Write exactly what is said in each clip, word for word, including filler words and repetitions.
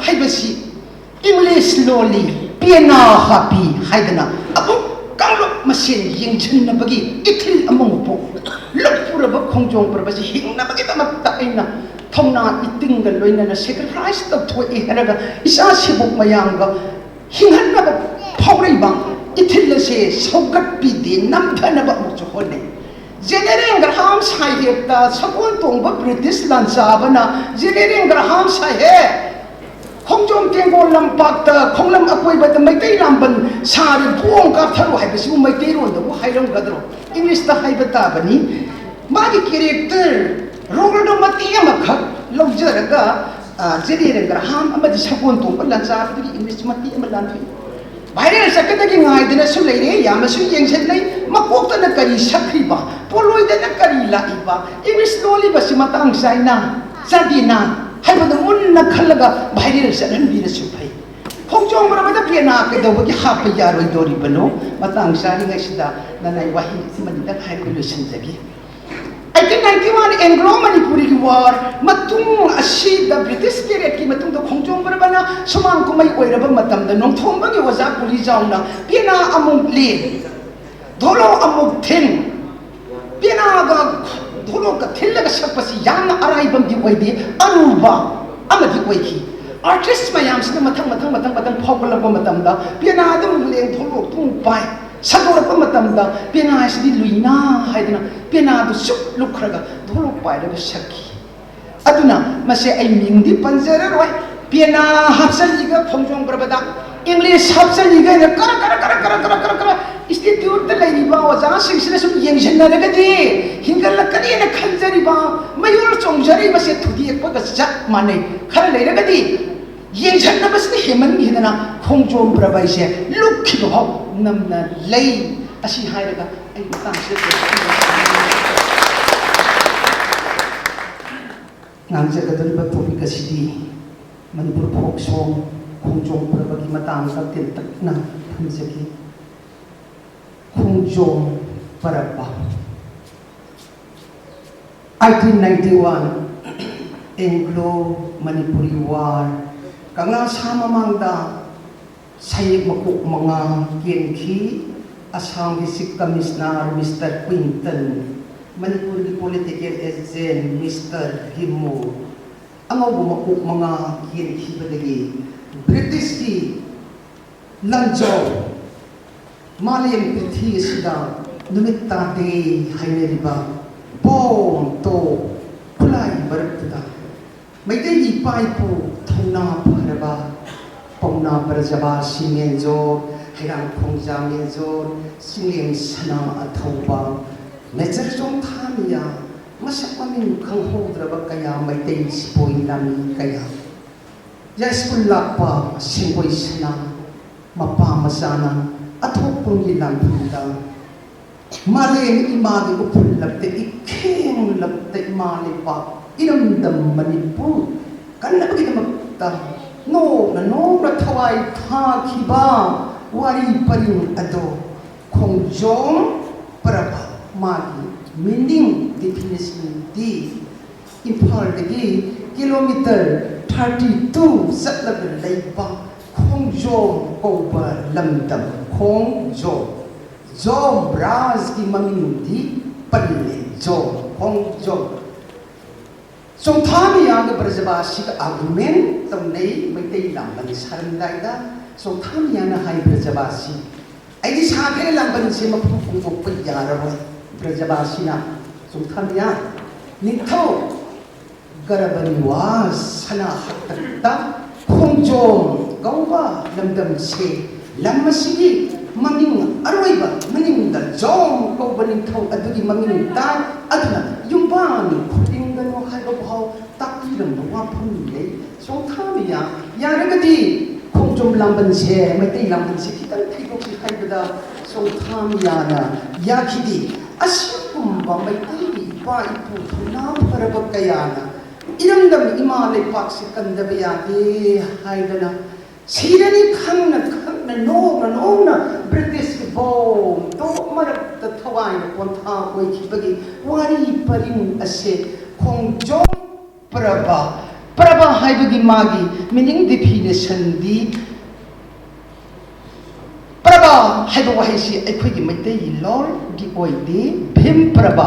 ꯍꯥꯏꯕꯁꯤ ꯏꯪꯂꯤꯁ ꯂꯣꯜꯂꯤ, ꯄꯦꯅꯥ ꯍꯥꯞꯄꯤ ꯍꯥꯏꯗꯅ ꯑꯃꯨꯛ ꯀꯥꯡꯂꯨꯞ ꯃꯁꯦꯟ ꯌꯦꯡꯁꯤꯟꯅꯕꯒꯤ ꯏꯊꯤꯜ ꯑꯃꯃꯨꯛ ꯄꯣꯛ꯫ ꯂꯨꯞꯄꯨꯔꯕ ꯈꯣꯡꯖꯣꯝ ꯄꯔꯕꯁꯤ ꯍꯤꯡꯅꯕꯒꯤꯗꯃꯛꯇ ꯑꯩꯅ ꯊꯧꯅꯥ ꯏꯇꯤꯡꯒ ꯂꯣꯏꯅꯅ sacrifice ꯇꯧꯊꯣꯛꯏ ꯍꯥꯏꯔꯒ ꯏꯆꯥ ꯁꯤꯕꯣꯛ ꯃꯌꯥꯝꯒ ꯍꯤꯡꯍꯟꯅꯕ ꯐꯥꯎꯔꯛꯏꯕ ꯏꯊꯤꯜ ꯑꯁꯦ ꯁꯧꯒꯠꯄꯤꯗꯦ, ꯅꯝꯊꯅꯕ ꯑꯃꯨꯛꯁꯨ ꯍꯣꯠꯅꯩ꯫ ꯖꯦꯅꯦꯔꯦꯜ ꯒ꯭ꯔꯍꯥꯝ ꯁꯥꯍꯦꯕꯇ ꯁꯒꯣꯜ ꯇꯣꯡꯕ ꯕ꯭ꯔꯤꯇꯤꯁ ꯂꯥꯟꯆꯥꯕꯅ, "ꯖꯦꯅꯦꯔꯦꯜ ꯒ꯭ꯔꯍꯥꯝ ꯁꯥꯍꯦꯕ, ꯈꯣꯡꯖꯣꯝ ꯇꯦꯡꯒꯣꯜ ꯂꯝꯄꯥꯛꯇ, ꯈꯣꯡꯂꯝ ꯑꯀꯣꯏꯕꯗ ꯃꯩꯇꯩ ꯂꯥꯝꯕꯟ ꯁꯥꯔꯦ, ꯕꯣꯝ ꯀꯥꯞꯊꯔꯨ" ꯍꯥꯏꯕꯁꯤꯕꯨ ꯃꯩꯇꯩꯔꯣꯟꯗꯕꯨ ꯍꯥꯏꯔꯝꯒꯗ꯭ꯔꯣ? ꯏꯪꯂꯤꯁꯇ ꯍꯥꯏꯕ ꯇꯥꯕꯅꯤ꯫ ꯃꯥꯒꯤ ꯀꯦꯔꯦꯛꯇꯔ ꯔꯣꯜꯗꯣ ꯃꯇꯦꯛ ꯑꯃꯈꯛ ꯂꯧꯖꯔꯒ, ꯑ, ꯖꯦꯅꯦꯔꯦꯜ ꯒ꯭ꯔꯍꯥꯝ ꯑꯃꯗꯤ ꯁꯒꯣꯜ ꯇꯣꯡꯕ ꯂꯥꯟꯆꯥꯕꯗꯨꯒꯤ ꯏꯪꯂꯤꯁ ꯃꯇꯦꯛ ꯑꯃ ꯂꯥꯟꯊꯣꯛꯏ꯫ ꯚꯥꯏꯔꯦꯜ ꯆꯠꯀꯗꯒꯤ ꯉꯥꯏꯗꯅꯁꯨ ꯂꯩꯔꯦ, ꯌꯥꯝꯅꯁꯨ ꯌꯦꯡꯁꯤꯟꯅꯩ꯫ ꯃꯀꯣꯛꯇꯅ ꯀꯔꯤ ꯁꯛꯈ꯭ꯔꯤꯕ, ꯄꯣꯂꯣꯏꯗꯅ ꯀꯔꯤ ꯂꯥꯛꯏꯕ, ꯏꯪꯂꯤꯁ ꯂꯣꯜꯂꯤꯕꯁꯤ ꯃꯇꯥꯡ ꯆꯥꯏꯅ ꯆꯥꯗꯦꯅ ꯍꯥꯏꯕꯗꯨ ꯃꯨꯟꯅ ꯈꯜꯂꯒ ꯚꯥꯏꯔꯦꯜ ꯆꯠꯍꯟꯕꯤꯔꯁꯨ ꯐꯩ꯫ ꯈꯣꯡꯖꯣꯝ ꯄꯔꯕꯗ ꯄꯦꯅꯥ ꯀꯩꯗꯧꯕꯒꯤ ꯍꯥꯞꯄ ꯌꯥꯔꯣꯏꯗꯣꯔꯤꯕꯅꯣ? ꯃꯇꯥꯡ ꯆꯥꯔꯤꯉꯩꯁꯤꯗ ꯅꯅꯥꯏ ꯋꯥꯍꯩ ꯑꯃꯅꯤꯗꯪ ꯍꯥꯏꯔꯒ ꯂꯣꯏꯁꯤꯟꯖꯒꯦ꯫ ꯑꯩꯠꯇꯤꯟ ꯅꯥꯏꯟꯇꯤ ꯋꯥꯟ ꯑꯦꯡꯒ꯭ꯂꯣ ꯃꯅꯤꯄꯨꯔꯤꯒꯤ ꯋꯥꯔ ꯃꯇꯨꯡ ꯑꯁꯤꯗ, ꯕ꯭ꯔꯤꯇꯤꯁ ꯄꯦꯔꯦꯠꯀꯤ ꯃꯇꯨꯡꯗ ꯈꯣꯡꯖꯣꯝ ꯄꯔꯕꯅ ꯁꯨꯃꯥꯡ ꯀꯨꯝꯍꯩ ꯑꯣꯏꯔꯕ ꯃꯇꯝꯗ ꯅꯣꯡꯊꯣꯝꯕꯒꯤ ꯑꯣꯖꯥ ꯄꯨꯂꯤꯖꯥꯎꯅ ꯄꯦꯅꯥ ꯑꯃꯨꯛ ꯂꯦꯟ, ꯙꯣꯂꯣ ꯑꯃꯨꯛ ꯊꯤꯟ, ꯄꯦꯅꯥꯒ ꯙꯣꯂꯣꯛꯀ ꯊꯤꯜꯂꯒ ꯁꯛꯄꯁꯤ ꯌꯥꯝꯅ ꯑꯔꯥꯏꯕ ꯑꯃꯗꯤ ꯑꯣꯏꯗꯦ, ꯑꯔꯨꯕ ꯑꯃꯗꯤ ꯑꯣꯏꯈꯤ꯫ ꯑꯥꯔꯇꯤꯁ ꯃꯌꯥꯝꯁꯤꯅ ꯃꯊꯪ ꯃꯊꯪ ꯃꯊꯪ ꯃꯊꯪ ꯐꯥꯎꯒꯠꯂꯛꯄ ꯃꯇꯝꯗ ꯄꯦꯅꯥꯗ ꯑꯃꯨꯛ ꯂꯦꯡ, ꯙꯣꯂꯣꯛꯇ ꯑꯃꯨꯛ ꯄꯥꯏ꯫ ꯁꯟꯗꯣꯔꯛꯄ ꯃꯇꯝꯗ ꯄꯦꯅꯥ ꯍꯥꯏꯁꯤꯗꯤ ꯂꯨꯏꯅ ꯍꯥꯏꯗꯅ ꯄꯦꯅꯥꯗꯨ ꯆꯨꯞ ꯂꯨꯞꯈ꯭ꯔꯒ ꯙꯣꯂꯣꯛ ꯄꯥꯏꯔꯒ ꯁꯛꯈꯤ꯫ ꯑꯗꯨꯅ ꯃꯁꯦ ꯑꯩ ꯃꯤꯡꯗꯤ ꯄꯟꯖꯔꯔꯣꯏ꯫ ꯄꯦꯅꯥ ꯍꯥꯞꯆꯜꯂꯤꯒ ꯈꯣꯡꯖꯣꯝ ꯄꯔꯕꯗ ꯏꯪꯂꯤꯁ ꯍꯥꯞꯆꯜꯂꯤꯒ ꯍꯥꯏꯅ ꯀꯔ ꯀꯔ ꯀꯔ ꯀꯔ ꯀꯔ ꯀꯔ ꯀꯔ ꯏꯟꯁꯇꯤꯇ꯭ꯌꯨꯠꯇ ꯂꯩꯔꯤꯕ ꯑꯣꯖꯥꯁꯤꯡꯁꯤꯅ ꯁꯨꯝ ꯌꯦꯡꯁꯤꯟꯅꯔꯒꯗꯤ ꯍꯤꯡꯒꯠꯂꯛꯀꯅꯤꯅ ꯈꯟꯖꯔꯤꯕ ꯃꯌꯣꯜ ꯆꯣꯡꯖꯔꯤꯕꯁꯦ ꯊꯨꯗꯦꯛꯄꯒ ꯆꯞ ꯃꯥꯟꯅꯩ꯫ ꯈꯔ ꯂꯩꯔꯒꯗꯤ ꯌꯦꯡꯁꯤꯟꯅꯕꯁꯤꯅ ꯍꯦꯟꯃꯟꯈꯤꯗꯅ ꯈꯣꯡꯖꯣꯝ ꯄꯔꯕ ꯍꯥꯏꯁꯦ ꯂꯨꯞꯈꯤꯕ ꯐꯥꯎ ꯅꯝꯅ ꯂꯩ꯫ ꯑꯁꯤ ꯍꯥꯏꯔꯒ ꯑꯩ ꯃꯇꯥꯡꯁꯤꯗ ꯉꯥꯡꯖꯒꯗꯧꯔꯤꯕ ꯇꯣꯄꯤꯛ ꯑꯁꯤꯗꯤ ꯃꯅꯤꯄꯨꯔ ꯐꯣꯛ ꯁꯣꯡ ꯈꯣꯡꯖꯣꯝ ꯄꯔꯕꯒꯤ ꯃꯇꯥꯡꯗ ꯇꯦꯟꯇꯛꯅ ꯊꯝꯖꯒꯦ꯫ ꯈꯣꯡꯖꯣꯝ ꯄꯔꯕ꯫ Eighteen ninety one Anglo Manipuri war ꯀꯪꯂꯥ ꯁꯥ ꯃꯃꯥꯡꯗ ꯁꯩꯌꯦꯛ ꯃꯀꯣꯛ ꯃꯉꯥ ꯀꯦꯟꯈꯤ꯫ ꯑꯁꯥꯝꯒꯤ Chief Commissioner Mister Quinton, ꯃꯅꯤꯄꯨꯔꯒꯤ political agent Mister ꯍꯤꯃꯨ, ꯑꯉꯧꯕ ꯃꯀꯣꯛ ꯃꯉꯥ ꯀꯦꯟꯈꯤꯕꯗꯒꯤ ꯕ꯭ꯔꯤꯇꯤꯁꯀꯤ ꯂꯥꯟꯖꯥꯎ ꯃꯥꯂꯦꯝ ꯄ꯭ꯔꯤꯊꯤ ꯑꯁꯤꯗ ꯅꯨꯃꯤꯠ ꯇꯥꯗꯦ ꯍꯥꯏꯅꯔꯤꯕ ꯕꯣꯝ ꯇꯣꯞ ꯈꯨꯠꯂꯥꯏ ꯃꯔꯛꯇꯨꯗ ꯃꯩꯇꯩꯒꯤ ꯏꯄꯥ ꯏꯄꯨ ꯊꯧꯅꯥ ꯐꯔꯕ ꯄꯥꯎꯅꯥ ꯕ꯭ꯔꯖꯕꯥꯁꯤ ꯃꯦꯟꯖꯣꯔ, ꯍꯩꯔꯥꯡꯈꯣꯡꯖꯥ ꯃꯦꯟꯖꯣꯔ, ꯆꯤꯡꯂꯦꯝ ꯁꯅꯥ ꯑꯊꯧꯕ, ꯃꯦꯖꯔ ꯆꯣꯡꯊꯥꯃꯤꯌꯥ, ꯃꯁꯛ ꯃꯃꯤꯡ ꯈꯪꯍꯧꯗ꯭ꯔꯕ ꯀꯌꯥ, ꯃꯩꯇꯩ ꯁꯤꯄꯣꯏ ꯂꯥꯟꯃꯤ ꯀꯌꯥ, ꯌꯥꯏꯁ꯭ꯀꯨꯜ ꯂꯥꯛꯄ ꯁꯦꯡꯕꯣꯏ ꯁꯅꯥ, ꯃꯄꯥ ꯃꯆꯥꯅ ꯑꯊꯣꯛꯄꯝꯒꯤ ꯂꯥꯟꯐꯝꯗ ꯃꯥꯂꯦꯝ ꯏꯃꯥꯒꯤ ꯎꯐꯨꯜꯂꯛꯇ, ꯏꯈꯦꯡꯂꯛꯇ ꯏꯃꯥ ꯂꯩꯄꯥꯛ ꯏꯔꯝꯗꯝ ꯃꯅꯤꯄꯨꯔ ꯀꯟꯅꯕꯒꯤꯗꯃꯛꯇ ꯅꯣꯛꯅ ꯅꯣꯛꯅ ꯊꯋꯥꯏ ꯊꯥꯈꯤꯕ ꯋꯥꯔꯤ ꯄꯔꯤꯡ ꯑꯗꯣ ꯈꯣꯡꯖꯣꯝ ꯄꯔꯕ, ꯃꯥꯒꯤ meaning definition ꯗꯤ ꯏꯝꯐꯥꯜꯗꯒꯤ kilometre thirty two ꯆꯠꯂꯒ ꯂꯩꯕ ꯈꯣꯡꯖꯣꯝ ꯀꯧꯕ ꯂꯝꯗꯝ, ꯈꯣꯡꯖꯣꯝ, ꯖꯣꯝ ꯔꯥꯖꯒꯤ ꯃꯃꯤꯡꯗꯤ ꯄꯜꯂꯦ, ꯖꯣꯝ, ꯈꯣꯡꯖꯣꯝ꯫ ꯆꯣꯡꯊꯥꯃꯤꯌꯥꯒ ꯕ꯭ꯔꯖꯕꯥꯁꯤꯒ argument ꯇꯧꯅꯩ꯫ ꯃꯩꯇꯩ ꯂꯥꯟꯕꯟ ꯁꯥꯔꯝꯗꯥꯏꯗ ꯆꯣꯡꯊꯥꯃꯤꯌꯥꯅ ꯍꯥꯏ, ꯕ꯭ꯔꯖꯕꯥꯁꯤ, ꯑꯩꯗꯤ ꯁꯥꯈ꯭ꯔꯦ, ꯂꯥꯟꯕꯟꯁꯦ ꯃꯄꯨ ꯐꯣꯡꯗꯣꯛꯄ ꯌꯥꯔꯔꯣꯏ꯫ ꯕ꯭ꯔꯖꯕꯥꯁꯤꯅ, ꯆꯣꯡꯊꯥꯃꯤꯌꯥ, ꯅꯤꯡꯊꯧ ꯒꯔꯕꯅꯤꯋꯥꯁ ꯁꯅꯥ ꯍꯥꯛꯇꯛꯇ ꯈꯣꯡꯖꯣꯝ ꯀꯧꯕ ꯂꯝꯗꯝꯁꯦ, ꯂꯝ ꯑꯁꯤꯒꯤ ꯃꯃꯤꯡ ꯑꯔꯣꯏꯕ ꯃꯅꯤꯡꯗ ꯖꯣꯝ ꯀꯧꯕ ꯅꯤꯡꯊꯧ ꯑꯗꯨꯒꯤ ꯃꯃꯤꯡ ꯇꯥꯏ, ꯑꯗꯨꯅ ꯌꯨꯝꯕꯥꯟ ꯈꯨꯗꯤꯡꯒꯅꯨ ꯍꯥꯏꯕ ꯐꯥꯎ ꯇꯥꯛꯄꯤꯔꯝꯕ ꯋꯥꯐꯝ ꯂꯩ꯫ ꯆꯣꯡꯊꯥꯃꯤꯌꯥ, ꯌꯥꯔꯒꯗꯤ ꯈꯣꯡꯖꯣꯝ ꯂꯥꯟꯕꯟꯁꯦ, ꯃꯩꯇꯩ ꯂꯥꯟꯕꯟꯁꯦ ꯈꯤꯇꯪ ꯊꯩꯗꯣꯛꯁꯤ ꯍꯥꯏꯕꯗ ꯆꯣꯡꯊꯥꯃꯤꯌꯥꯅ ꯌꯥꯈꯤꯗꯦ꯫ ꯑꯁꯤꯒꯨꯝꯕ ꯃꯩꯇꯩꯒꯤ ꯏꯄꯥ ꯏꯄꯨ ꯊꯧꯅꯥ ꯐꯔꯕ ꯀꯌꯥꯅ ꯏꯔꯝꯗꯝ ꯏꯃꯥ ꯂꯩꯄꯥꯛꯁꯤ ꯀꯟꯗꯕ ꯌꯥꯗꯦ ꯍꯥꯏꯗꯅ ꯁꯤꯔꯅꯤ ꯈꯪꯅ ꯈꯪꯅ, ꯅꯣꯛꯅ ꯅꯣꯛꯅ ꯕ꯭ꯔꯤꯇꯤꯁꯀꯤ ꯕꯣꯝ ꯇꯣꯞ ꯃꯔꯛꯇ ꯊꯋꯥꯏꯅ ꯄꯣꯟꯊꯥ ꯑꯣꯏꯈꯤꯕꯒꯤ ꯋꯥꯔꯤ ꯄꯔꯤꯡ ꯑꯁꯦ ꯈꯣꯡꯖꯣꯝ ꯄ꯭ꯔꯚꯥ ꯄ꯭ꯔꯕ ꯍꯥꯏꯕꯒꯤ ꯃꯥꯒꯤ meaning definition ꯗꯤ, ꯄ꯭ꯔꯕ ꯍꯥꯏꯕ ꯋꯥꯍꯩꯁꯤ ꯑꯩꯈꯣꯏꯒꯤ ꯃꯩꯇꯩ ꯂꯣꯜꯒꯤ ꯑꯣꯏꯗꯦ꯫ ꯚꯤꯝ ꯄ꯭ꯔꯕ,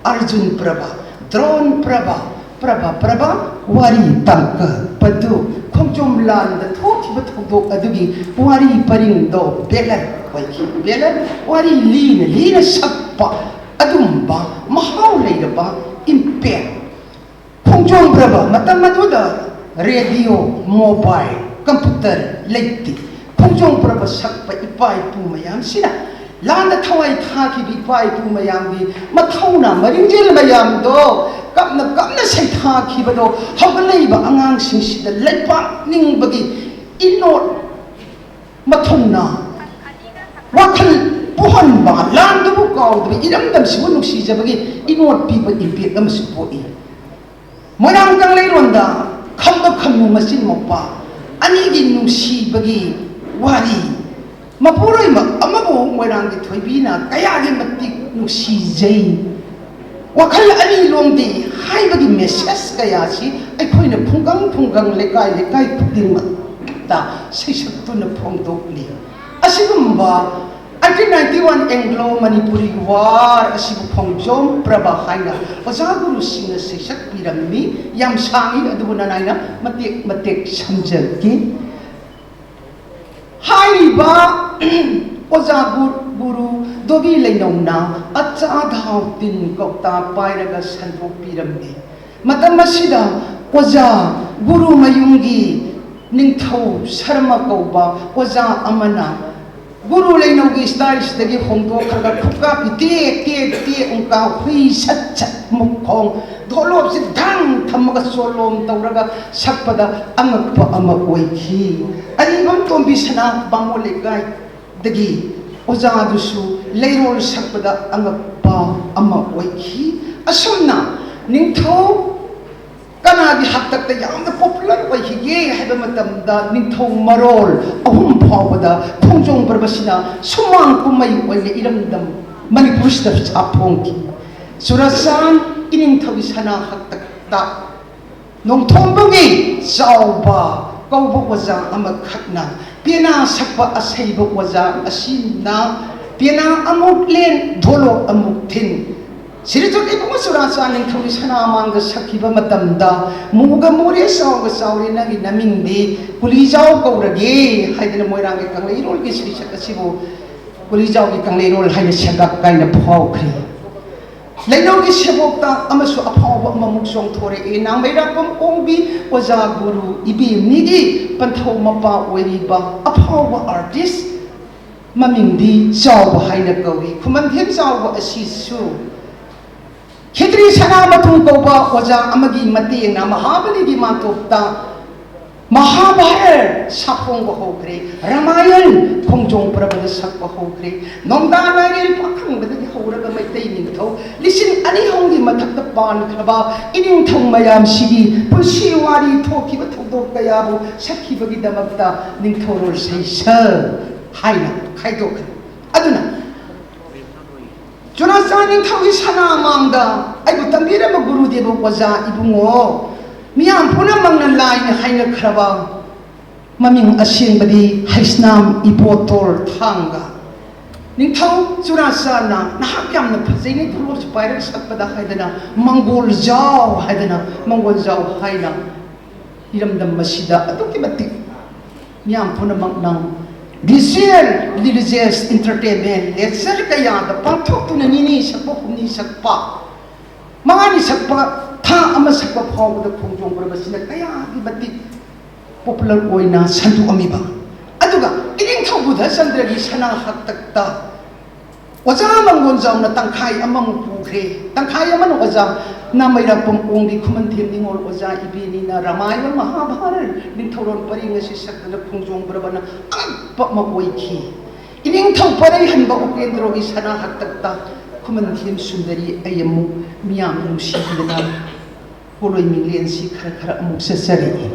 ꯑꯔꯖꯨꯟ ꯄ꯭ꯔꯕ, ꯗ꯭ꯔꯣꯟ ꯄ꯭ꯔꯕ, ꯄ꯭ꯔꯕ, ꯄ꯭ꯔꯕ, ꯋꯥꯔꯤ ꯇꯥꯡꯀꯛ ꯄꯗꯨ, ꯈꯣꯡꯖꯣꯝ ꯂꯥꯟꯗ ꯊꯣꯛꯈꯤꯕ ꯊꯧꯗꯣꯛ ꯑꯗꯨꯒꯤ ꯋꯥꯔꯤ ꯄꯔꯤꯡꯗꯣ ꯕꯦꯂꯔ ꯑꯣꯏꯈꯤ꯫ ꯕꯦꯂꯔ ꯋꯥꯔꯤ ꯂꯤꯅ ꯂꯤꯅ ꯁꯛꯄ ꯑꯗꯨꯝꯕ ꯃꯍꯥꯎ ꯂꯩꯔꯕ ꯏꯝꯄꯦꯛ꯫ ꯈꯣꯡꯖꯣꯝ ꯄ꯭ꯔꯕ ꯃꯇꯝ ꯑꯗꯨꯗ ꯔꯦꯗꯤꯑꯣ, ꯃꯣꯕꯥꯏꯜ, ꯀꯝꯄ꯭ꯌꯨꯇꯔ ꯂꯩꯇꯦ꯫ ꯈꯣꯡꯖꯣꯝ ꯄ꯭ꯔꯕ ꯁꯛꯄ ꯏꯄꯥ ꯏꯄꯨ ꯃꯌꯥꯝꯁꯤꯅ, ꯂꯥꯟꯗ ꯊꯋꯥꯏ ꯊꯥꯈꯤꯕ ꯏꯄꯥ ꯏꯄꯨ ꯃꯌꯥꯝꯒꯤ ꯃꯊꯧꯅꯥ ꯃꯔꯤꯡꯖꯦꯜ ꯃꯌꯥꯝꯗꯣ, ꯀꯞꯅ ꯀꯞꯅ ꯁꯩꯊꯥꯈꯤꯕꯗꯣ, ꯍꯧꯒꯠꯂꯛꯏꯕ ꯑꯉꯥꯡꯁꯤꯡꯁꯤꯗ ꯂꯩꯄꯥꯛ ꯅꯤꯡꯕꯒꯤ ꯏꯅꯣꯠ ꯃꯊꯧꯅꯥ, ꯋꯥꯈꯜ ꯄꯨꯍꯟꯕ, ꯂꯥꯟꯗꯨꯕꯨ ꯀꯥꯎꯗꯕ, ꯏꯔꯝꯗꯝꯁꯤꯕꯨ ꯅꯨꯡꯁꯤꯖꯕꯒꯤ ꯏꯅꯣꯠ ꯄꯤꯕ ꯏꯝꯄꯦꯛ ꯑꯃꯁꯨ ꯄꯣꯛꯏ꯫ ꯃꯣꯏꯔꯥꯡ ꯀꯪꯂꯩꯔꯣꯟꯗ ꯈꯝꯕ ꯈꯝꯅꯨ ꯃꯆꯤꯟ ꯃꯧꯄ꯭ꯋꯥ ꯑꯅꯤꯒꯤ ꯅꯨꯡꯁꯤꯕꯒꯤ ꯋꯥꯔꯤ꯫ ꯃꯄꯨꯔꯣꯏꯕ ꯑꯃꯕꯨ ꯃꯣꯏꯔꯥꯡꯒꯤ ꯊꯣꯏꯕꯤꯅ ꯀꯌꯥꯒꯤ ꯃꯇꯤꯛ ꯅꯨꯡꯁꯤꯖꯩ꯫ ꯋꯥꯈꯜ ꯑꯅꯤ ꯂꯣꯝꯗꯤ ꯍꯥꯏꯕꯒꯤ ꯃꯦꯁꯦꯖ ꯀꯌꯥꯁꯤ ꯑꯩꯈꯣꯏꯅ ꯈꯨꯡꯒꯪ ꯈꯨꯡꯒꯪ, ꯂꯩꯀꯥꯏ ꯂꯩꯀꯥꯏ ꯈꯨꯗꯤꯡꯃꯛꯇ ꯁꯩꯁꯛꯇꯨꯅ ꯐꯣꯡꯗꯣꯛꯂꯤ꯫ ꯑꯁꯤꯒꯨꯝꯕ eighteen ninety one Anglo Manipuri War ꯑꯁꯤꯕꯨ ꯈꯣꯡꯖꯣꯝ ꯄ꯭ꯔꯕ ꯍꯥꯏꯅ ꯑꯣꯖꯥ ꯒꯨꯔꯨꯁꯤꯡꯅ ꯁꯩꯁꯛꯄꯤꯔꯝꯃꯤ꯫ ꯌꯥꯝ ꯁꯥꯡꯏ, ꯑꯗꯨꯕꯨ ꯅꯅꯥꯏꯅ ꯃꯇꯦꯛ ꯃꯇꯦꯛ ꯁꯝꯖꯒꯦ꯫ ꯍꯥꯏꯔꯤꯕ ꯑꯣꯖꯥ ꯒꯨ-, ꯒꯨꯔꯨ ꯗꯣꯕꯤ ꯂꯩꯅꯧꯅ ꯑꯆꯥ ꯙꯥꯎ ꯇꯤꯟ ꯀꯧꯇꯥ ꯄꯥꯏꯔꯒ ꯁꯟꯗꯣꯛꯄꯤꯔꯝꯃꯤ꯫ ꯃꯇꯝ ꯑꯁꯤꯗ ꯑꯣꯖꯥ ꯒꯨꯔꯨ ꯃꯌꯨꯝꯒꯤ ꯅꯤꯡꯊꯧ ꯁꯔꯃ ꯀꯧꯕ ꯑꯣꯖꯥ ꯑꯃꯅ ꯒꯨꯔꯨ ꯂꯩꯅꯧꯒꯤ ꯁ꯭ꯇꯥꯏꯜꯁꯤꯗꯒꯤ ꯍꯣꯡꯗꯣꯛꯈ꯭ꯔꯒ ꯈꯨꯠꯀꯥꯞꯄꯤ ꯇꯦꯛ ꯇꯦꯛ ꯇꯦꯛ, ꯎꯪꯀꯥ ꯍꯨꯏ ꯁꯠ ꯁꯠ ꯃꯈꯣꯡ, ꯙꯣꯂꯣꯞꯁꯤ ꯙꯪ ꯊꯝꯃꯒ ꯆꯣꯂꯣꯝ ꯇꯧꯔꯒ ꯁꯛꯄꯗ ꯑꯉꯛꯄ ꯑꯃ ꯑꯣꯏꯈꯤ꯫ ꯑꯔꯤꯕꯝ ꯇꯣꯝꯕꯤ ꯁꯅꯥ ꯕꯥꯃꯣꯟ ꯂꯩꯀꯥꯏꯗꯒꯤ ꯑꯣꯖꯥꯗꯨꯁꯨ ꯂꯩꯔꯣꯜ ꯁꯛꯄꯗ ꯑꯉꯛꯄ ꯑꯃ ꯑꯣꯏꯈꯤ꯫ ꯑꯁꯨꯝꯅ ꯅꯤꯡꯊꯧ ꯀꯅꯥꯒꯤ ꯍꯥꯛꯇꯛꯇ ꯌꯥꯝꯅ ꯄꯣꯄꯨꯂꯔ ꯑꯣꯏꯈꯤꯒꯦ ꯍꯥꯏꯕ ꯃꯇꯝꯗ ꯅꯤꯡꯊꯧ ꯃꯔꯣꯜ ꯑꯍꯨꯝ ꯐꯥꯎꯕꯗ ꯈꯣꯡꯖꯣꯝ ꯄꯔꯕꯁꯤꯅ ꯁꯨꯃꯥꯡ ꯀꯨꯝꯍꯩ ꯑꯣꯏꯅ ꯏꯔꯝꯗꯝ ꯃꯅꯤꯄꯨꯔꯁꯤꯗ ꯁꯥꯐꯣꯡꯈꯤ꯫ ꯆꯨꯔꯆꯥꯟ ꯏꯅꯤꯡꯊꯧꯒꯤ ꯁꯅꯥ ꯍꯥꯛꯇꯛꯇ ꯅꯣꯡꯊꯣꯝꯕꯝꯒꯤ ꯆꯥꯎꯕ ꯀꯧꯕ ꯑꯣꯖꯥ ꯑꯃꯈꯛꯅ ꯄꯦꯅꯥ ꯁꯛꯄ ꯑꯁꯩꯕ ꯑꯣꯖꯥ ꯑꯁꯤꯅ ꯄꯦꯅꯥ ꯑꯃꯨꯛ ꯂꯦꯟ, ꯙꯣꯂꯣꯛ ꯑꯃꯨꯛ ꯊꯤꯟ꯫ ꯁꯤꯔꯤꯖꯣꯠ ꯏꯕꯨꯡꯉꯣ ꯆꯨꯔꯥꯆꯥꯟ ꯅꯤꯡꯊꯧꯒꯤ ꯁꯅꯥꯃꯥꯡꯗ ꯁꯛꯈꯤꯕ ꯃꯇꯝꯗ, "ꯃꯨꯒ ꯃꯨꯔꯦ, ꯆꯥꯎꯒ ꯆꯥꯎꯔꯦ, ꯅꯪꯒꯤ ꯅꯃꯤꯡꯗꯤ ꯀꯨꯂꯤꯖꯥꯎ ꯀꯧꯔꯒꯦ" ꯍꯥꯏꯗꯅ ꯃꯣꯏꯔꯥꯡꯒꯤ ꯀꯪꯂꯩꯔꯣꯜꯒꯤ ꯁꯩꯁꯛ ꯑꯁꯤꯕꯨ ꯀꯨꯂꯤꯖꯥꯎꯒꯤ ꯀꯪꯂꯩꯔꯣꯜ ꯍꯥꯏꯅ ꯁꯦꯒꯥꯛ ꯀꯥꯏꯅ ꯐꯥꯎꯈ꯭ꯔꯦ꯫ ꯂꯩꯅꯧꯒꯤ ꯁꯦꯕꯣꯛꯇ ꯑꯃꯁꯨ ꯑꯐꯥꯎꯕ ꯑꯃꯃꯨꯛ ꯆꯣꯡꯊꯣꯔꯛꯏ꯫ ꯅꯥꯡꯃꯩꯔꯥꯛꯄꯝ ꯑꯣꯡꯕꯤ ꯑꯣꯖꯥ ꯒꯨꯔꯨ ꯏꯕꯦꯝꯅꯤꯒꯤ ꯄꯟꯊꯧ ꯃꯄꯥ ꯑꯣꯏꯔꯤꯕ ꯑꯐꯥꯎꯕ artist, ꯃꯃꯤꯡꯗꯤ ꯆꯥꯎꯕ ꯍꯥꯏꯅ ꯀꯧꯏ꯫ ꯈꯨꯃꯟꯊꯦꯝ ꯆꯥꯎꯕ ꯑꯁꯤꯁꯨ ꯈꯦꯇ꯭ꯔꯤ ꯁꯅꯥꯃꯊꯨ ꯀꯧꯕ ꯑꯣꯖꯥ ꯑꯃꯒꯤ ꯃꯇꯦꯡꯅ ꯃꯍꯥꯕꯂꯤꯒꯤ ꯃꯥꯟꯇꯣꯞꯇ ꯃꯍꯥꯚꯥꯔꯠ ꯁꯥꯐꯣꯡꯕ ꯍꯧꯈ꯭ꯔꯦ, ꯔꯥꯃꯥꯌꯟ ꯈꯣꯡꯖꯣꯝ ꯄꯔꯕꯗ ꯁꯛꯄ ꯍꯧꯈ꯭ꯔꯦ꯫ ꯅꯣꯡꯗꯥ ꯂꯥꯏꯔꯦꯜ ꯄꯥꯈꯪꯕꯗꯒꯤ ꯍꯧꯔꯒ ꯃꯩꯇꯩ ꯅꯤꯡꯊꯧ ꯂꯤꯁꯤꯡ ꯑꯅꯤ ꯑꯍꯨꯝꯒꯤ ꯃꯊꯛꯇ ꯄꯥꯟꯈ꯭ꯔꯕ ꯏꯅꯤꯡꯊꯧ ꯃꯌꯥꯝꯁꯤꯒꯤ ꯄꯨꯟꯁꯤ ꯋꯥꯔꯤ, ꯊꯣꯛꯈꯤꯕ ꯊꯧꯗꯣꯛ ꯀꯌꯥꯕꯨ ꯁꯛꯈꯤꯕꯒꯤꯗꯃꯛꯇ ꯅꯤꯡꯊꯧꯔꯣꯜ ꯁꯩꯁꯛ ꯍꯥꯏꯅ ꯈꯥꯏꯗꯣꯛꯈ꯭ꯔꯦ꯫ ꯑꯗꯨꯅ ꯆꯨꯔꯥꯆꯥꯟ ꯅꯤꯡꯊꯧꯒꯤ ꯁꯅꯥꯃꯥꯡꯗ ꯑꯩꯕꯨ ꯇꯝꯕꯤꯔꯝꯕ ꯒꯨꯔꯨꯗꯦꯕ ꯑꯣꯖꯥ ꯏꯕꯨꯡꯉꯣ, ꯃꯤꯌꯥꯝ ꯄꯨꯝꯅꯃꯛꯅ ꯂꯥꯏꯅ ꯍꯥꯏꯅꯈ꯭ꯔꯕ ꯃꯃꯤꯡ ꯑꯁꯦꯡꯕꯗꯤ ꯍꯩꯁꯅꯥꯝ ꯏꯕꯣꯇꯣꯔ ꯊꯥꯡꯒ꯫ ꯅꯤꯡꯊꯧ ꯆꯨꯔꯥꯆꯥꯟꯅ ꯅꯍꯥꯛ ꯌꯥꯝꯅ ꯐꯖꯩꯅꯦ, ꯙꯣꯂꯣꯛꯁꯨ ꯄꯥꯏꯔꯒ ꯁꯛꯄꯗ ꯍꯥꯏꯗꯅ, ꯃꯪꯒꯣꯜꯖꯥꯎ ꯍꯥꯏꯗꯅ, ꯃꯪꯒꯣꯜꯖꯥꯎ ꯍꯥꯏꯅ ꯏꯔꯝꯗꯝ ꯑꯁꯤꯗ ꯑꯗꯨꯛꯀꯤ ꯃꯇꯤꯛ ꯃꯤꯌꯥꯝ ꯄꯨꯝꯅꯃꯛꯅ visual religious entertainment lecture ꯀꯌꯥꯗ ꯄꯥꯡꯊꯣꯛꯇꯨꯅ ꯅꯤꯅꯤ ꯁꯛꯄ, ꯍꯨꯝꯅꯤ ꯁꯛꯄ, ꯃꯉꯥꯅꯤ ꯁꯛꯄ, ꯊꯥ ꯑꯃ ꯁꯛꯄ ꯐꯥꯎꯕꯗ ꯈꯣꯡꯖꯣꯝ ꯄꯔꯕꯁꯤꯅ ꯀꯌꯥꯒꯤ ꯃꯇꯤꯛ popular ꯑꯣꯏꯅ ꯁꯟꯗꯣꯛꯑꯝꯃꯤꯕ꯫ ꯑꯗꯨꯒ ꯏꯅꯤꯡꯊꯧ ꯕꯨꯙꯆꯟꯗ꯭ꯔꯒꯤ ꯁꯅꯥ ꯍꯥꯛꯇꯛꯇ ꯑꯣꯖꯥ ꯃꯪꯒꯣꯟꯖꯥꯎꯅ ꯇꯪꯈꯥꯏ ꯑꯃꯃꯨꯛ ꯄꯨꯈ꯭ꯔꯦ꯫ ꯇꯪꯈꯥꯏ ꯑꯃꯅ ꯑꯣꯖꯥ ꯅꯥꯃꯩꯔꯥꯛꯄꯝ ꯑꯣꯡꯕꯤ ꯈꯨꯃꯟꯊꯦꯝ ꯅꯤꯉꯣꯜ ꯑꯣꯖꯥ ꯏꯕꯦꯅꯤꯅ ꯔꯥꯃꯥꯌꯟ ꯃꯍꯥꯚꯥꯔꯠ ꯅꯤꯡꯊꯧꯔꯣꯜ ꯄꯔꯤꯡ ꯑꯁꯤ ꯁꯛꯇꯅ ꯈꯣꯡꯖꯣꯝ ꯄꯔꯕꯅ ꯑꯉꯛꯄ ꯑꯃ ꯑꯣꯏꯈꯤ꯫ ꯏꯅꯤꯡꯊꯧ ꯄꯔꯩꯍꯟꯕ ꯎꯄꯦꯟꯗ꯭ꯔꯣꯒꯤ ꯁꯅꯥ ꯍꯥꯛꯇꯛꯇ ꯈꯨꯃꯟꯊꯦꯝ ꯁꯨꯟꯗꯔꯤ ꯑꯩ ꯑꯃꯨꯛ ꯃꯤꯌꯥꯝꯅ ꯅꯨꯡꯁꯤꯕꯤꯗꯅ ꯄꯣꯂꯣꯏ ꯃꯤꯡꯂꯦꯟꯁꯤ ꯈꯔ ꯈꯔ ꯑꯃꯨꯛ ꯆꯠꯆꯔꯛꯏ꯫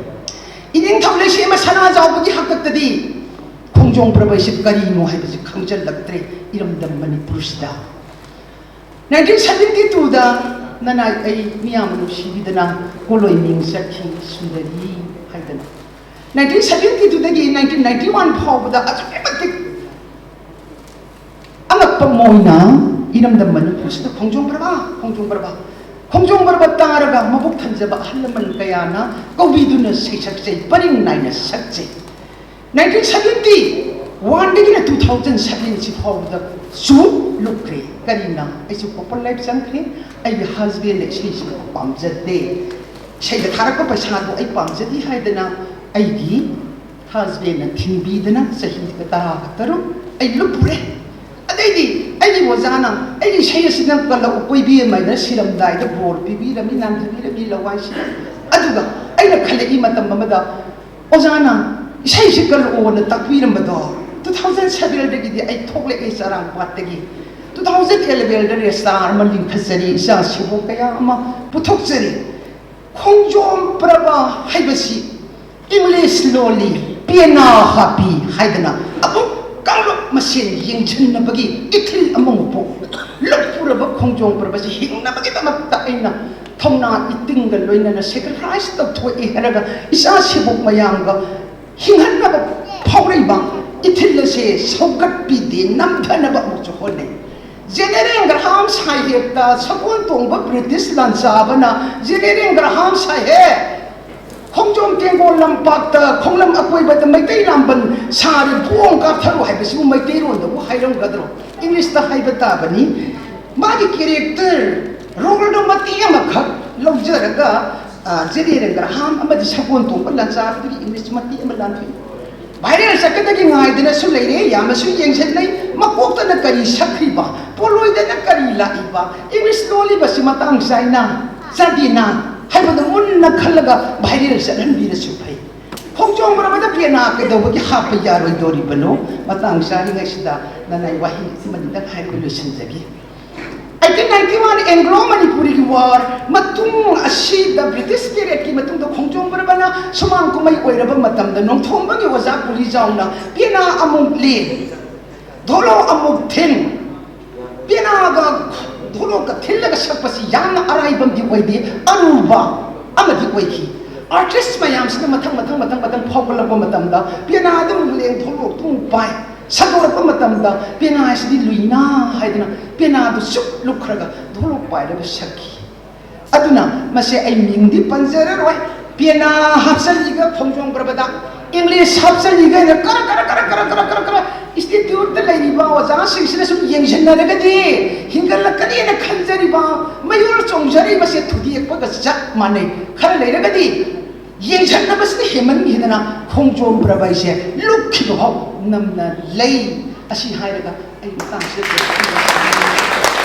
ꯏꯅꯤꯡꯊꯧ ꯂꯩꯁꯦꯝꯕ ꯁꯅꯥꯖꯥꯎꯕꯒꯤ ꯍꯥꯛꯇꯛꯇꯗꯤ ꯈꯣꯡꯖꯣꯝ ꯄꯔꯕ ꯍꯥꯏꯁꯤ ꯀꯔꯤꯅꯣ ꯍꯥꯏꯕꯁꯤ ꯈꯪꯖꯤꯜꯂꯛꯇ꯭ꯔꯦ ꯏꯔꯝꯗꯝ ꯃꯅꯤꯄꯨꯔꯁꯤꯗ꯫ ꯅꯥꯏꯟꯇꯤꯟ ꯁꯚꯦꯟꯇꯤ ꯇꯨꯗ ꯅꯅꯥꯏ ꯑꯩ ꯃꯤꯌꯥꯝ ꯅꯨꯡꯁꯤꯕꯤꯗꯅ ꯀꯣꯂꯣꯏ ꯃꯤꯡ ꯆꯠꯈꯤ ꯁꯨꯟꯗꯔꯤ ꯍꯥꯏꯗꯅ꯫ ꯅꯥꯏꯟꯇꯤꯟ ꯁꯕꯦꯟꯇꯤ ꯇꯨꯗꯒꯤ ꯅꯥꯏꯟꯇꯤꯟ ꯅꯥꯏꯟꯇꯤ ꯋꯥꯟ ꯐꯥꯎꯕꯗ ꯑꯗꯨꯛꯀꯤ ꯃꯇꯤꯛ ꯑꯉꯛꯄ ꯑꯃ ꯑꯣꯏꯅ ꯏꯔꯝꯗꯝ ꯃꯅꯤꯄꯨꯔꯁꯤꯗ ꯈꯣꯡꯖꯣꯝ ꯄꯔꯕ, ꯈꯣꯡꯖꯣꯝ ꯄꯔꯕ, ꯈꯣꯡꯖꯣꯝ ꯄꯔꯕ ꯇꯥꯔꯒ ꯃꯕꯨꯛ ꯊꯟꯖꯕ ꯑꯍꯜ ꯂꯃꯟ ꯀꯌꯥꯅ ꯀꯧꯕꯤꯗꯨꯅ ꯁꯩꯁꯛꯆꯩ, ꯄꯔꯤꯡ ꯅꯥꯏꯅ ꯁꯛꯆꯩ꯫ ꯅꯥꯏꯟꯇꯤꯟ ꯁꯕꯦꯟꯇꯤ ꯋꯥꯟꯗꯒꯤꯅ ꯇꯨ ꯊꯥꯎꯖꯟ ꯁꯕꯦꯟꯁꯤ ꯐꯥꯎꯕꯗ ꯆꯨ ꯂꯨꯞꯈ꯭ꯔꯦ꯫ ꯀꯔꯤꯅ? ꯑꯩꯁꯨ corporate life ꯆꯪꯈ꯭ꯔꯦ꯫ ꯑꯩꯒꯤ husbandꯅ ꯏꯁꯩꯁꯤ ꯄꯥꯝꯖꯗꯦ, ꯏꯁꯩꯗ ꯊꯥꯔꯛꯄ ꯄꯩꯁꯥꯗꯣ ꯑꯩ ꯄꯥꯝꯖꯗꯦ ꯍꯥꯏꯗꯅ ꯑꯩꯒꯤ husbandꯅ ꯊꯤꯡꯕꯤꯗꯅ ꯆꯍꯤ ꯇꯔꯥꯒ ꯇꯔꯨꯛ ꯑꯩ ꯂꯨꯞꯄꯨꯔꯦ꯫ ꯑꯗꯩꯗꯤ ꯑꯩꯒꯤ ꯑꯣꯖꯥꯅ ꯑꯩꯒꯤ ꯏꯁꯩ ꯑꯁꯤ ꯅꯪ ꯀꯜꯂꯛꯎ ꯀꯣꯏꯕꯤ ꯑꯃ ꯍꯥꯏꯅ ꯁꯤꯔꯝꯗꯥꯏꯗ ꯕꯣꯔ ꯄꯤꯕꯤꯔꯝꯃꯤ, ꯅꯥꯟꯊꯕꯤꯔꯝꯃꯤ ꯂꯋꯥꯏꯁꯤꯗ꯫ ꯑꯗꯨꯒ ꯑꯩꯅ ꯈꯜꯂꯛꯏ ꯃꯇꯝ ꯑꯃꯗ ꯑꯣꯖꯥꯅ ꯏꯁꯩꯁꯤ ꯀꯜꯂꯛꯑꯣꯅ ꯇꯥꯛꯄꯤꯔꯝꯕꯗꯣ꯫ ꯇꯨ ꯊꯥꯎꯖꯟ ꯁꯕꯦꯟꯗꯒꯤꯗꯤ ꯑꯩ ꯊꯣꯛꯂꯛꯑꯦ ꯆꯔꯥꯡꯄꯥꯠꯇꯒꯤ꯫ ꯇꯨ ꯊꯥꯎꯖꯟ ꯑꯦꯂꯚꯦꯟꯗ ꯔꯦꯁꯇꯥꯔ ꯑꯃ ꯂꯤꯡꯈꯠꯆꯔꯤ, ꯏꯆꯥ ꯁꯤꯕꯣꯛ ꯀꯌꯥ ꯑꯃ ꯄꯨꯊꯣꯛꯆꯔꯤ꯫ ꯈꯣꯡꯖꯣꯝ ꯄ꯭ꯔꯕ ꯍꯥꯏꯕꯁꯤ ꯏꯪꯂꯤꯁ ꯂꯣꯜꯂꯤ ꯄꯦꯅꯥ ꯍꯥꯞꯄꯤ ꯍꯥꯏꯗꯅ ꯑꯃꯨꯛ ꯀꯥꯡꯂꯨꯞ ꯃꯁꯦꯟ ꯌꯦꯡꯁꯤꯟꯅꯕꯒꯤ ꯏꯊꯤꯜ ꯑꯃꯃꯨꯛ ꯄꯣꯛꯏ꯫ ꯂꯨꯞꯄꯨꯔꯕ ꯈꯣꯡꯖꯣꯝ ꯄ꯭ꯔꯕꯁꯤ ꯍꯤꯡꯅꯕꯒꯤꯗꯃꯛꯇ ꯑꯩꯅ ꯊꯧꯅꯥ ꯏꯇꯤꯡꯒ ꯂꯣꯏꯅꯅ sacrifice ꯇꯧꯊꯣꯛꯏ ꯍꯥꯏꯔꯒ ꯏꯆꯥ ꯁꯤꯕꯣꯛ ꯃꯌꯥꯝꯒ ꯍꯤꯡꯍꯟꯅꯕ ꯐꯥꯎꯔꯛꯏꯕ ꯏꯊꯤꯜ ꯑꯁꯦ ꯁꯧꯒꯠꯄꯤꯗꯦ, ꯅꯝꯊꯅꯕ ꯑꯃꯨꯛꯁꯨ ꯍꯣꯠꯅꯩ꯫ ꯖꯦꯅꯦꯔꯦꯜ ꯒ꯭ꯔꯍꯥꯝ ꯁꯥꯍꯦꯕꯇ ꯁꯒꯣꯜ ꯇꯣꯡꯕ ꯕ꯭ꯔꯤꯇꯤꯁ ꯂꯥꯟꯆꯥꯕꯅ, "ꯖꯦꯅꯦꯔꯦꯜ ꯒ꯭ꯔꯍꯥꯝ ꯁꯥꯍꯦꯕ, ꯈꯣꯡꯖꯣꯝ ꯇꯦꯡꯒꯣꯜ ꯂꯝꯄꯥꯛꯇ ꯈꯣꯡꯂꯝ ꯑꯀꯣꯏꯕꯗ ꯃꯩꯇꯩ ꯂꯥꯝꯕꯟ ꯁꯥꯔꯤ ꯕꯣꯝ ꯀꯥꯞꯊꯔꯨ" ꯍꯥꯏꯕꯁꯤꯕꯨ ꯃꯩꯇꯩꯂꯣꯟꯗꯕꯨ ꯍꯥꯏꯔꯝꯒꯗ꯭ꯔꯣ? ꯏꯪꯂꯤꯁꯇ ꯍꯥꯏꯕ ꯇꯥꯕꯅꯤ꯫ ꯃꯥꯒꯤ character roleꯗꯣ ꯃꯇꯦꯛ ꯑꯃꯈꯛ ꯂꯧꯖꯔꯒ, ꯑ, ꯖꯦꯅꯦꯔꯦꯜ ꯒ꯭ꯔꯍꯥꯝ ꯑꯃꯗꯤ ꯁꯒꯣꯜ ꯇꯣꯡꯕ ꯂꯥꯟꯆꯥꯕꯗꯨꯒꯤ ꯏꯪꯂꯤꯁ ꯃꯇꯦꯛ ꯑꯃ ꯂꯥꯟꯊꯣꯛꯏ꯫ Viral ꯆꯠꯀꯗꯒꯤ ꯉꯥꯏꯗꯅꯁꯨ ꯂꯩꯔꯦ, ꯌꯥꯝꯅꯁꯨ ꯌꯦꯡꯁꯤꯟꯅꯩ꯫ ꯃꯀꯣꯛꯇꯅ ꯀꯔꯤ ꯁꯛꯈ꯭ꯔꯤꯕ, ꯄꯣꯂꯣꯏꯗꯅ ꯀꯔꯤ ꯂꯥꯛꯏꯕ, ꯏꯪꯂꯤꯁ ꯂꯣꯜꯂꯤꯕꯁꯤ ꯃꯇꯥꯡ ꯆꯥꯏꯅ, ꯆꯥꯗꯦꯅ ꯍꯥꯏꯕꯗꯨ ꯃꯨꯟꯅ ꯈꯜꯂꯒ viral ꯆꯠꯍꯟꯕꯤꯔꯁꯨ ꯐꯩ꯫ ꯈꯣꯡꯖꯣꯝ ꯄ꯭ꯔꯕꯗ ꯄꯦꯅꯥ ꯀꯩꯗꯧꯕꯒꯤ ꯍꯥꯞꯄ ꯌꯥꯔꯣꯏꯗꯣꯔꯤꯕꯅꯣ? ꯃꯇꯥꯡ ꯆꯥꯔꯤꯉꯩꯁꯤꯗ ꯅꯅꯥꯏ ꯋꯥꯍꯩ ꯑꯃꯅꯤꯗꯪ ꯍꯥꯏꯔꯒ ꯂꯣꯏꯁꯤꯟꯖꯒꯦ꯫ Eighteen ninety one Anglo Manipuri War ꯃꯇꯨꯡ ꯑꯁꯤꯗ, ꯕ꯭ꯔꯤꯇꯤꯁ periodꯀꯤ ꯃꯇꯨꯡꯗ ꯈꯣꯡꯖꯣꯝ ꯄ꯭ꯔꯕꯅ ꯁꯨꯃꯥꯡ ꯀꯨꯝꯍꯩ ꯑꯣꯏꯔꯕ ꯃꯇꯝꯗ ꯅꯣꯡꯊꯣꯝꯕꯒꯤ ꯑꯣꯖꯥ ꯄꯨꯂꯤꯖꯥꯎꯅ ꯄꯦꯅꯥ ꯑꯃꯨꯛ ꯂꯦꯡ, ꯙꯣꯂꯣ ꯑꯃꯨꯛ ꯊꯤꯟ, ꯄꯦꯅꯥꯒ ꯙꯣꯂꯣꯛꯀ ꯊꯤꯜꯂꯒ ꯁꯛꯄꯁꯤ ꯌꯥꯝꯅ ꯑꯔꯥꯏꯕ ꯑꯃꯗꯤ ꯑꯣꯏꯗꯦ, ꯑꯔꯨꯕ ꯑꯃꯗꯤ ꯑꯣꯏꯈꯤ꯫ ꯑꯥꯔꯇꯤꯁ ꯃꯌꯥꯝꯁꯤꯅ ꯃꯊꯪ ꯃꯊꯪ ꯃꯊꯪ ꯃꯊꯪ ꯐꯥꯎꯒꯠꯂꯛꯄ ꯃꯇꯝꯗ ꯄꯦꯅꯥꯗꯨ ꯑꯃꯨꯛ ꯂꯦꯡ, ꯙꯣꯂꯣꯛꯇꯨ ꯑꯃꯨꯛ ꯄꯥꯏ꯫ ꯁꯛꯇꯣꯔꯛꯄ ꯃꯇꯝꯗ ꯄꯦꯅꯥ ꯍꯥꯏꯁꯤꯗꯤ ꯂꯨꯏꯅ ꯍꯥꯏꯗꯅ ꯄꯦꯅꯥꯗꯨ ꯆꯨꯞ ꯂꯨꯞꯈ꯭ꯔꯒ ꯙꯣꯂꯣꯛ ꯄꯥꯏꯔꯒ ꯁꯛꯈꯤ꯫ ꯑꯗꯨꯅ ꯃꯁꯦ ꯑꯩ ꯃꯤꯡꯗꯤ ꯄꯟꯖꯔꯔꯣꯏ꯫ ꯄꯦꯅꯥ ꯍꯥꯞꯆꯜꯂꯤꯒ ꯈꯣꯡꯖꯣꯝ ꯄ꯭ꯔꯕꯗ, ꯏꯪꯂꯤꯁ ꯍꯥꯞꯆꯜꯂꯤꯒ ꯍꯥꯏꯅ ꯀꯔ ꯀꯔ ꯀꯔ ꯀꯔ ꯀꯔ ꯀꯔ ꯀꯔ ꯏꯟꯁꯇꯤꯇ꯭ꯌꯨꯠꯇ ꯂꯩꯔꯤꯕ ꯑꯣꯖꯥꯁꯤꯡꯁꯤꯅ ꯁꯨꯝ ꯌꯦꯡꯁꯤꯟꯅꯔꯒꯗꯤ ꯍꯤꯡꯒꯠꯂꯛꯀꯅꯤꯅ ꯈꯟꯖꯔꯤꯕ ꯃꯌꯣꯜ ꯆꯣꯡꯖꯔꯤꯕꯁꯦ ꯊꯨꯗꯦꯛꯄꯒ ꯆꯞ ꯃꯥꯟꯅꯩ꯫ ꯈꯔ ꯂꯩꯔꯒꯗꯤ ꯌꯦꯡꯁꯤꯟꯅꯕꯁꯤꯅ ꯍꯦꯟꯃꯟꯈꯤꯗꯅ ꯈꯣꯡꯖꯣꯝ ꯄ꯭ꯔꯕ ꯑꯩꯁꯦ ꯂꯨꯞꯈꯤꯕ ꯐꯥꯎ ꯅꯝꯅ ꯂꯩ꯫ ꯑꯁꯤ ꯍꯥꯏꯔꯒ ꯑꯩ ꯃꯇꯥꯡꯁꯤꯗ